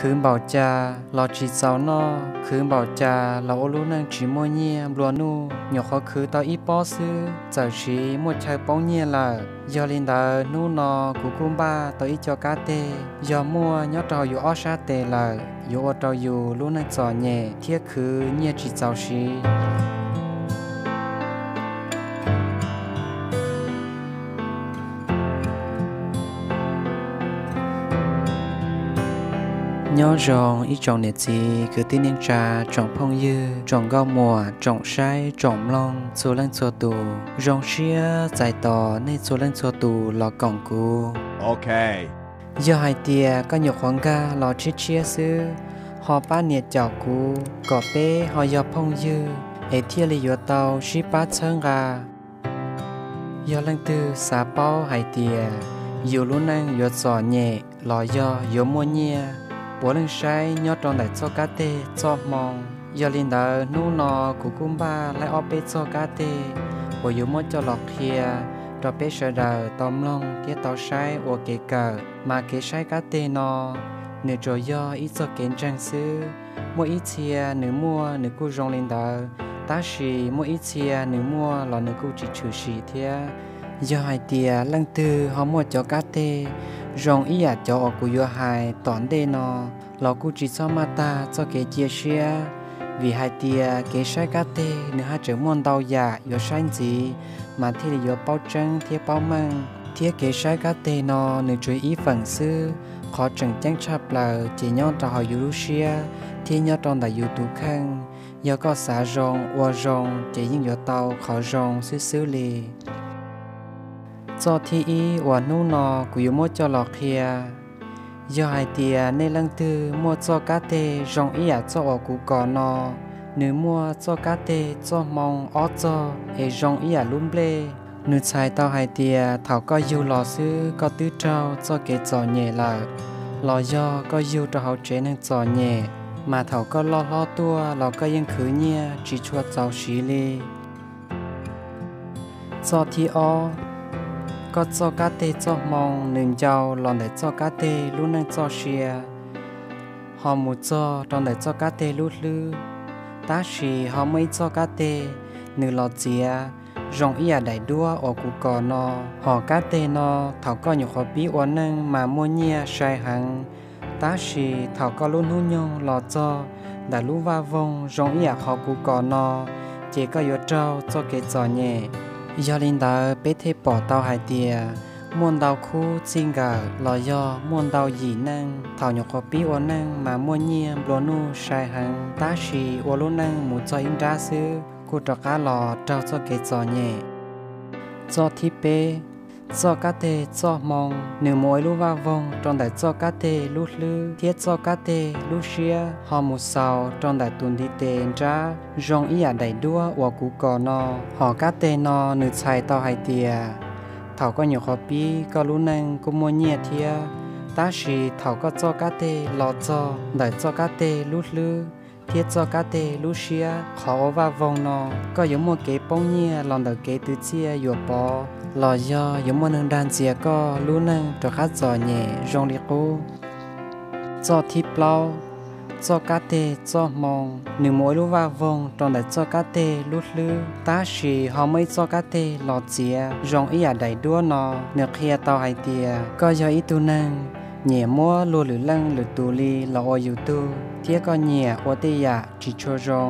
Khwv npaum cas los tsis txaus noj, khwv npaum cas los ua lub neej tsis muaj nyiaj nplua nuj, nyuam qhuav khwv tau ib pob xwb txawm sis muaj chaw poob nyiaj lawm. Yog li ntawd hnub no kuv kuj npaj tau ib co kab teg, yog muaj nyob rau yus ob sab tes lawm yuav ua rau yus lub neej txom nyem thiab khwv nyiaj tsis txaus siv. Nyob zoo ib tsoom niam txiv kwv tij neej tsa, tsoom phooj ywg, tsoom nkauj muam, tsoom saib tsoom mloog txhua leej txhua tus. Zoo siab txais tos nej txhua leej txhua tus los koom kuv. Yog hais tias koj nyuam qhuav nkag los tshiab tshiab xwb, ho pab nias caum kuv kom peb ho yog phooj ywg es thiaj li yuav tau sib pab txhawb nqa. Yog leej twg xav paub hais tias yus lub neej yuav txom nyem los yog yuav muaj nyiaj, puav leej saib nyob rau ntawm txoj kab teg txoj hmoo. Yog li ntawd hnub no kuv kuj npaj laib ob peb txoj kab teg uas yuav muab coj los qhia rau peb sawv daws tau mloog thiab tau saib ua kev kawm. Mas kev saib kab teg no nws tsuas yog ib txoj kev ntseeg xwb. Muaj ib txhia nws muaj nws kuj zoo li ntawd, tab sis muaj ib txhia nws muaj los nws kuj tsis tshwm sim thiab. Yog hais tias leej twg ho muaj cov kab teg zoo ib yam cov uas kuv yuav hais tom ntej no los kuj tsis txhob maj tag txoj kev cia siab, vim hais tias kev saib kab teg nws haj tseem muaj ntau yam yuav saib ntxiv mas thiaj li yuav paub tseeb thiab paub meej. Thiab kev saib kab teg no nws tsuas ib feem xwb, qhov tseem ceeb tshaj plaws ces nyob rau hauv yus lub siab thiab nyob rau ntawm yus tus kheej. Yog koj xav zoo, ua zoo ces yeej yuav tau qhov zoo xwb xwb li. Txoj thib ib uas hnub no kuv yuav muab coj los qhia, yog hais tias nej leej twg muaj txoj kab teg zoo ib yam txoj uas kuv kos no, nws muaj txoj kab teg txoj hmoo ob txog es zoo ib yam lub nplej, nws txhais tau hais tias thaum koj yug los xwb koj twb raug txoj kev txom nyem lawm, los yog koj yug rau hauv tsev neeg txom nyem, mas thaum koj loj hlob tuaj los koj yeej khwv nyiaj tsis tshua txaus siv li. Txoj thib ob, koj txoj kab teg txoj hmoo nws ncau los ntawm txoj kab teg lub neej txoj sia, ho mus txog rau ntawm txoj kab teg lub hlwb, tab sis ho muaj ib txoj kab teg nws los txiav zoo ib yam daim duab uas kuv kos no. Hom kab teg no thaum koj nyuam qhuav pib ua neej mas muaj nyiaj sai heev, tab sis thaum koj lub hnub nyoog los txog ntawm lub vaj voog zoo ib yam qhov kuv kos no, ces koj yuav raug txoj kev txom nyem. Yog li ntawd peb thiaj pom tau hais tias muaj ntau khub txij nkawm los yog muaj ntau yim neej thaum nyuam qhuav pib ua neej mas muaj nyiaj nplua nuj sai heev, tab sis ua lub neej mus txog ib nrab xwb kuj rov qab los raug txoj kev txom nyem. Txoj thib peb, txoj kab teg txoj hmoo nws mus ua ib lub vaj voog rau ntawm txoj kab teg lub hlwb thiab txoj kab teg lub siab ho mus xaus rau ntawm tus ntiv tes nrab zoo ib yam daim duab uas kuv kos no. Hom kab teg no nws txhais tau hais tias thaum koj nyuam qhuav pib koj lub neej kuj muaj nyiaj thiab, tab sis thaum koj txoj kab teg los txog ntawm txoj kab teg lub hlwb thiab txoj kab teg lub siab qhov ua vaj voog no, koj yuav muaj kev poob nyiaj los ntawm kev twv txiaj yuam pov, los yog yuav muaj neeg dag ntxias koj lub neej rov qab txom nyem zoo li qub. Txoj thib plaub, txoj kab teg txoj hmoo nws mus ua ib lub vaj voog rau ntawm txoj kab teg lub hlwb, tab sis ho muaj ib txoj kab teg los txiav zoo ib yam daim duab no. Nws qhia tau hais tias koj yog ib tug neeg nyiam muab luag lwm leej lwm tus li los ua yus tug, thiab koj nyiam ua tej yam tsis tshua zoo,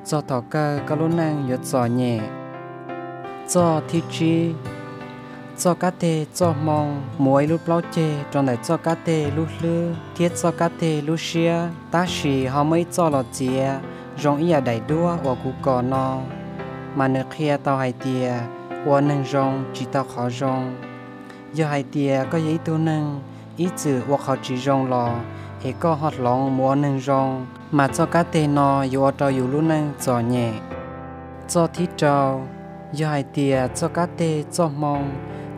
txog thaum kawg koj lub neej yuav txom nyem. Txoj thib tsib, txoj kab teg txoj hmoo mus ua ib lub plaub ceg rau ntawm txoj kab teg lub hlwb thiab txoj kab teg lub siab, tab sis ho muaj ib txoj los txiav zoo ib yam daim duab uas kuv kos no. Mas nws qhia tau hais tias ua neeg zoo tsis tau qhov zoo. Yog hais tias koj yog ib tug neeg ib txwm ua qhov tsis zoo los es koj ho hloov mus ua neeg zoo, mas txoj kab teg no yuav ua rau yus lub neej txom nyem. Txoj thib rau, yog hais tias txoj kab teg txoj hmoo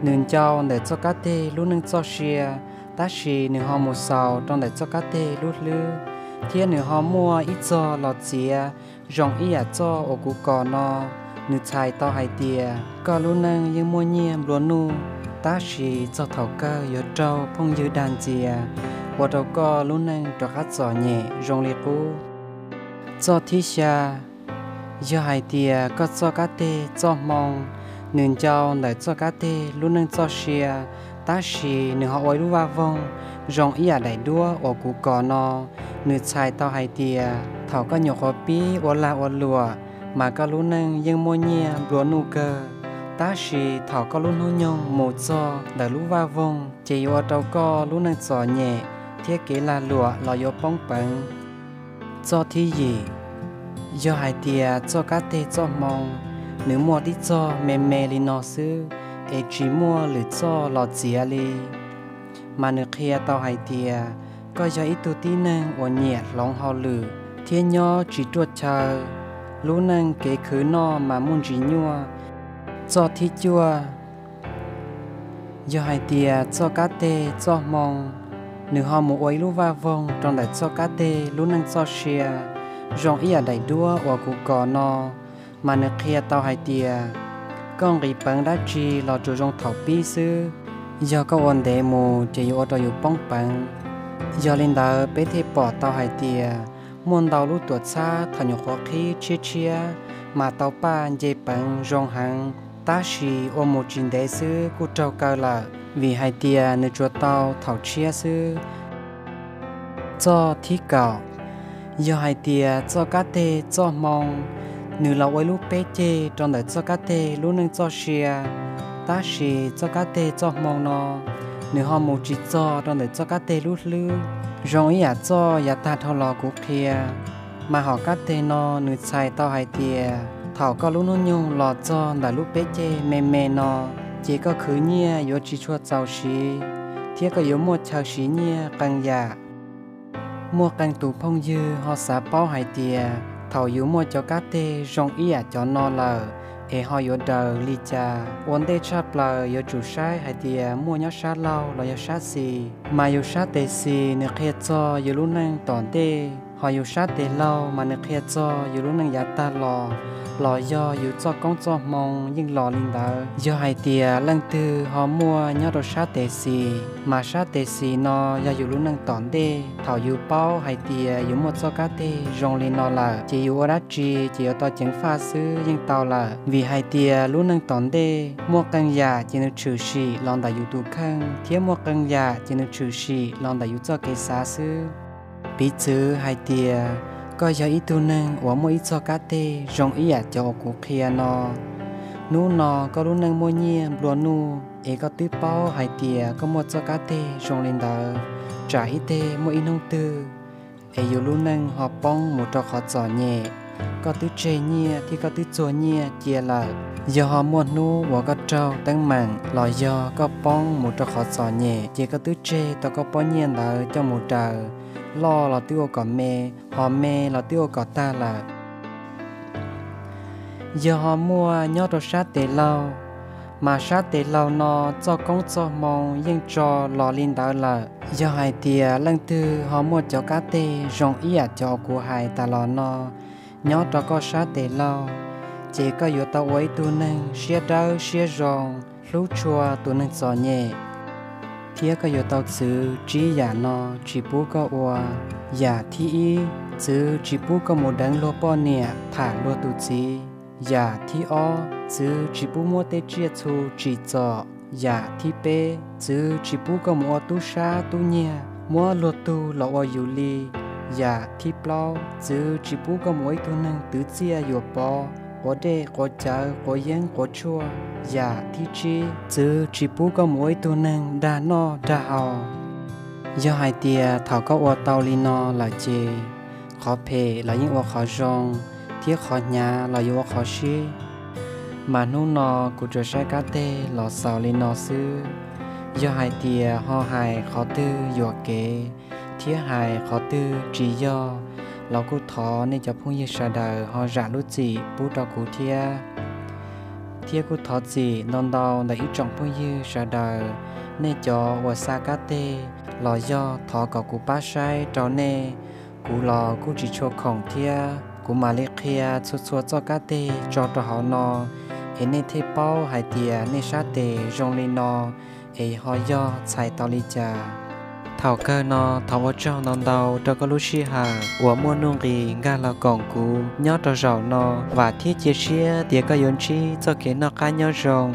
nws ncau ntawm txoj kab teg lub neej txoj sia, tab sis nws ho mus xaus rau ntawm txoj kab teg lub hlwb, thiab nws ho muaj ib txoj los txiav zoo ib yam txoj uas kuv kos no, nws txhais tau hais tias koj lub neej yeej muaj nyiaj nplua nuj, tab sis txog thaum kawg yuav raug phooj ywg dag ntxias, ua rau koj lub neej rov qab txom nyem zoo li qub. Txoj thib xya, yog hais tias koj txoj kab teg txoj hmoo nws ncau ntawm txoj kab teg lub neej txoj sia, tab sis nws ho ua ib lub vaj voog zoo ib yam daim duab uas kuv kos no, nws txhais tau hais tias thaum koj nyuam qhuav pib ua lag ua luam, mas koj lub neej yeej muaj nyiaj nplua nuj kawg, tab sis thaum koj lub hnub nyoog mus txog ntawm lub vaj voog ces yuav ua rau koj lub neej txom nyem thiab kev lag luam los yuav poob peev. Txoj thib yim, yog hais tias txoj kab teg txoj hmoo nws muaj tib txoj me me li no xwb, es tsis muaj lwm txoj los txiav li, mas nws qhia tau hais tias koj yog ib tug tib neeg uas nyiam hloov hauj lwm thiab nyob tsis ruaj chaw, lub neej kev khwv noj mas muaj ntsis nyuaj. Txoj thib cuaj, yog hais tias txoj kab teg txoj hmoo nws ho mus ua ib lub vaj voog rau ntawm txoj kab teg lub neej txoj sia zoo ib yam daim duab uas kuv kos no, mas nws qhia tau hais tias koj nqis peev dab tsi los tsuas zoo thaum pib xwb, yog koj ua ntev mus ces yuav ua rau yus poob peev. Yog li ntawd peb thiaj pom tau hais tias muaj ntau lub tuam txhab thaum nyuam qhuav qhib tshiab tshiab mas tau paj nce peev zoo heev, tab sis ua mus tsis ntev xwb kuj raug kaw lawm vim hais tias nws tsuas tau thaum tshiab xwb. Txoj thib kaum, yog hais tias txoj kab teg txoj hmoo nws los ua ib lub peb ceg rau ntawm txoj kab teg lub neej txoj sia, tab sis txoj kab teg txoj hmoo no nws ho mus tsis txog rau ntawm txoj kab teg lub hlwb, zoo ib yam txoj yav tag dhau los kuv qhia, mas hom kab teg no nws txhais tau hais tias thaum koj lub hnub nyoog los txog ntawm lub peb ceg me me no, ces koj khwv nyiaj yuav tsis tshua txaus siv, thiab koj yuav muaj chaw siv nyiaj qee yam. Muaj qee tus phooj ywg ho xav paub hais tias thaum yus muaj cov kab teg zoo ib yam cov no lawm es ho yuav daws li cas. Ua ntej tshaj plaws yuav tsum saib hais tias muaj nyob sab laug los yog sab xis, mas yus sab tes xis nws qhia txog yus lub neej tom ntej, ho yus sab tes laug mas nws qhia txog yus lub neej yav tag los, los yog yus txoj koob txoj hmoo yeej los li ntawd. Yog hais tias leej twg ho muaj nyob rau sab tes xis, mas sab tes xis no yog yus lub neej tom ntej. Thaum yus paub hais tias yus muaj txoj kab teg zoo li no lawm, ces yus ua dab tsi ces yuav tau ceev faj xwb yeej tau lawm, vim hais tias lub neej tom ntej muaj qee yam ces nws tshwm sim los ntawm yus tus kheej, thiab muaj qee yam ces nws tshwm sim los ntawm yus txoj kev xav xwb. Piv txwv hais tias koj yog ib tug neeg uas muaj ib txoj kab teg zoo ib yam cov uas kuv qhia no, hnub no koj lub neej muaj nyiaj nplua nuj es koj twb paub hais tias koj muaj txoj kab teg zoo li ntawd, tsam ib teg muaj ib hnub twg es yus lub neej ho poob mus rau qhov txom nyem, koj twb tseg nyiaj thiab koj twb txuag nyiaj cia lawm. Yog ho muaj hnub uas koj raug teeb meem los yog koj poob mus rau qhov txom nyem ces koj twb tseg tau koj pob nyiaj ntawd coj mus daws, loj los twb ua kom me, ho me los twb ua kom tag lawm. Yog ho muaj nyob rau sab tes laug, mas sab tes laug no txoj koob txoj hmoo yeej tso los li ntawd lawm. Yog hais tias leej twg ho muaj cov kab teg zoo ib yam cov kuv hais tas los no nyob rau koj sab tes laug, ces koj yuav tau ua ib tug neeg siab dawb siab zoo, hlub tshua tus neeg txom nyem, thiab koj yuav tau txwv tsib yam no tsis pub koj ua. Yam thib ib, txwv tsis pub koj mus deev luag poj niam tham luag tus txiv. Yam thib ob, txwv tsis pub muab tej tsiaj txhu tsim txom. Yam thib peb, txwv tsis pub koj mus ua tub sab tub nyiag muab luag tug los ua yus li. Yam thib plaub, txwv tsis pub koj mus ua ib tug neeg twv txiaj yuam pov, quav dej quav cawv quav yeeb quav tshuaj. Yam thib tsib, txwv tsis pub koj mus ua ib tug neeg dag noj dag haus. Yog hais tias thaum koj ua tau li no lawm ces qhov phem los yeej ua qhov zoo, thiab qhov hnyav los yuav ua qhov sib. Mas hnub no kuv tsuas saib kab teg los xaus li no xwb. Yog hais tias ho hais qhov twg yuam kev thiab hais qhov twg tsis yog los kuj thov nej cov phooj ywg sawv daws ho zam lub txim pub rau kuv thiab. Thiab kuj thov txim ntau ntau ntawm ib tsoom phooj ywg sawv daws, nej cov uas xa kab teg los yog thov kom kuv pab saib rau nej, kuv los kuj tsis tshua khoom thiab kuv mam li qhia txhua txhua txoj kab teg tso rau hauv no, es nej thiaj paub hais tias nej sab tes zoo li no es ho yog txhais tau li cas. Thaum kawg no thov ua tsaug ntau ntau rau koj lub sij hawm uas muaj nuj nqis nkag los koom kuv nyob rau zaum no. Vam thiab cia siab tias koj yuav ntsib txoj kev noj qab nyob zoo.